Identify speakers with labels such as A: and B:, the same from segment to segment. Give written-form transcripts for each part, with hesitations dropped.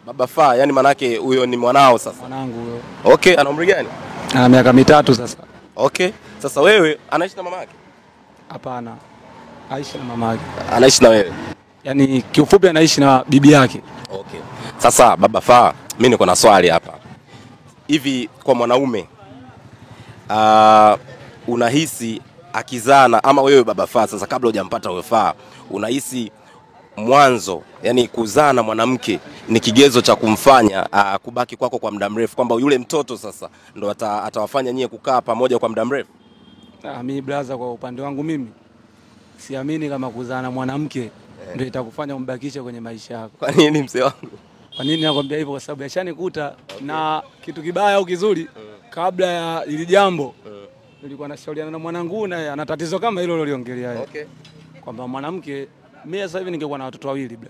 A: Baba Fa, yani manake huyo ni mwanao sasa.
B: Mwanangu huyo.
A: Okay, ana umri gani?
B: Ana miaka 3 sasa.
A: Okay. Sasa wewe anaishi na mama yake?
B: Hapana. Aishi na mama yake.
A: Anaishi na wewe?
B: Yaani kiufupi anaishi na bibi yake.
A: Okay. Sasa Baba Fa, mimi niko na swali hapa. Hivi kwa mwanaume unahisi akizana ama wewe Baba Fa sasa kabla hujampata wewe Fa, unahisi mwanzo yani kuzaa na mwanamke ni kigezo cha kumfanya kubaki kwako kwa muda mrefu, kwamba yule mtoto sasa ndo atawafanya nyie kukaa pamoja kwa muda mrefu?
B: Mimi brother, kwa upande wangu mimi siamini kama kuzaa na mwanamke ndio itakufanya umbakishe kwenye maisha yako.
A: Kwa nini mzee wangu?
B: Kwa nini nakwambia hivyo? Kwa sababu yashanikuta. Okay. Na kitu kibaya au kizuri, kabla ya ili jambo nilikuwa nashauriana na mwanangu na ana tatizo kama hilo loliongelea yeye.
A: Okay.
B: Kwamba mwanamke, mimi sasa hivi ningekuwa na watoto wawili bla.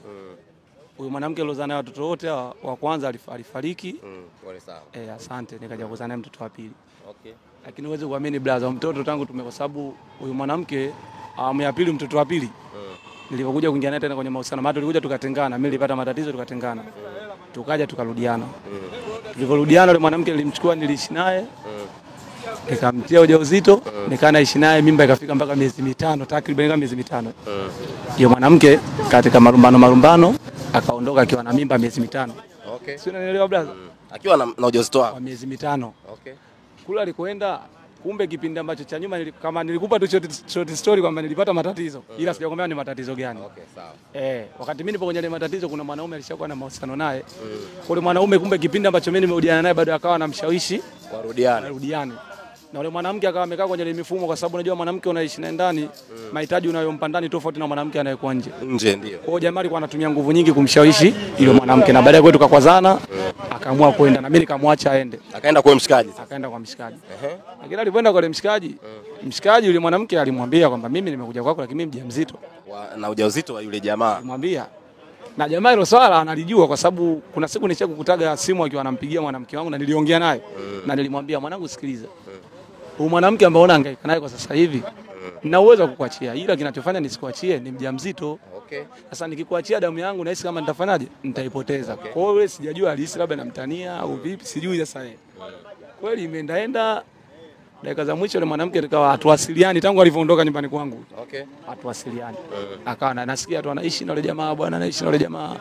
B: Huyo mwanamke aliozaa naye watoto wote wa kwanza alifariki.
A: Pole sana.
B: Asante, nikaja kuzaa naye mtoto wa pili.
A: Okay.
B: Lakini uweze kuamini brother, mtoto tangu kwa sababu huyo mwanamke awamu ya pili, mtoto wa pili. Nilipokuja kuingia naye tena kwenye mahusiano, maana tulikuja tukatengana, mimi nilipata matatizo tukatengana. Tukaja tukarudiana. Tulivyorudiana yule mwanamke nilimchukua, niliishi naye. Nikamtia ujauzito, nikaa naishi naye, mimba ikafika mpaka miezi 5, takriban kama miezi 5. Yule mwanamke katika marumbano akaondoka akiwa na mimba miezi 5.
A: Okay.
B: Sio, unanielewa brother?
A: Akiwa na ujauzito
B: wa miezi 5.
A: Okay.
B: Kula alikoenda, kumbe kipindi ambacho cha nyuma kama nilikupa tu short story kwamba nilipata matatizo, ila sijakwambia ni matatizo gani.
A: Okay, sawa.
B: Wakati mimi nipo kwenye ile matatizo, kuna mwanaume alishakuwa na mahusiano naye. Kwa mwanaume kumbe kipindi ambacho mimi nimerudiana naye bado akawa anamshawishi warudiane. Na yule mwanamke akawa amekaa kwenye ile mifumo, kwa sababu unajua mwanamke unaishi naye ndani, mahitaji unayompa ndani tofauti na mwanamke anayekuwa nje.
A: Nje ndio.
B: Kwa hiyo jamaa alikuwa anatumia nguvu nyingi kumshawishi yule mwanamke, na baadaye kwetu tukakwazana, akaamua kwenda na mimi nikamwacha aende.
A: Akaenda kwa mshikaji sasa.
B: Akaenda kwa mshikaji. Lakini alipoenda kwa mshikaji, mshikaji yule mwanamke alimwambia kwamba mimi nimekuja kwako lakini mimi mjamzito.
A: Na ujauzito wa yule jamaa.
B: Alimwambia. Na jamaa hilo swala analijua, kwa sababu kuna siku nilishakukutaga simu akiwa anampigia mwanamke wangu na niliongea naye. Na nilimwambia mwanangu, sikiliza. Huyu mwanamke ambaye unahangaika naye kwa sasa hivi, nina uwezo wa kukuachia, ila kinachofanya nisikuachie ni mjamzito.
A: Okay.
B: Sasa nikikuachia damu yangu nahisi kama nitafanyaje? Nitaipoteza.
A: Okay.
B: Kwa hiyo wewe sijajua alihisi labda namtania au vipi, sijui sasa yeye. Kweli imeendaenda dakika za mwisho yule mwanamke tukawa hatuwasiliani tangu alivyoondoka nyumbani kwangu.
A: Okay.
B: Hatuwasiliani. Akawa nasikia tu anaishi na yule jamaa, bwana anaishi na yule jamaa.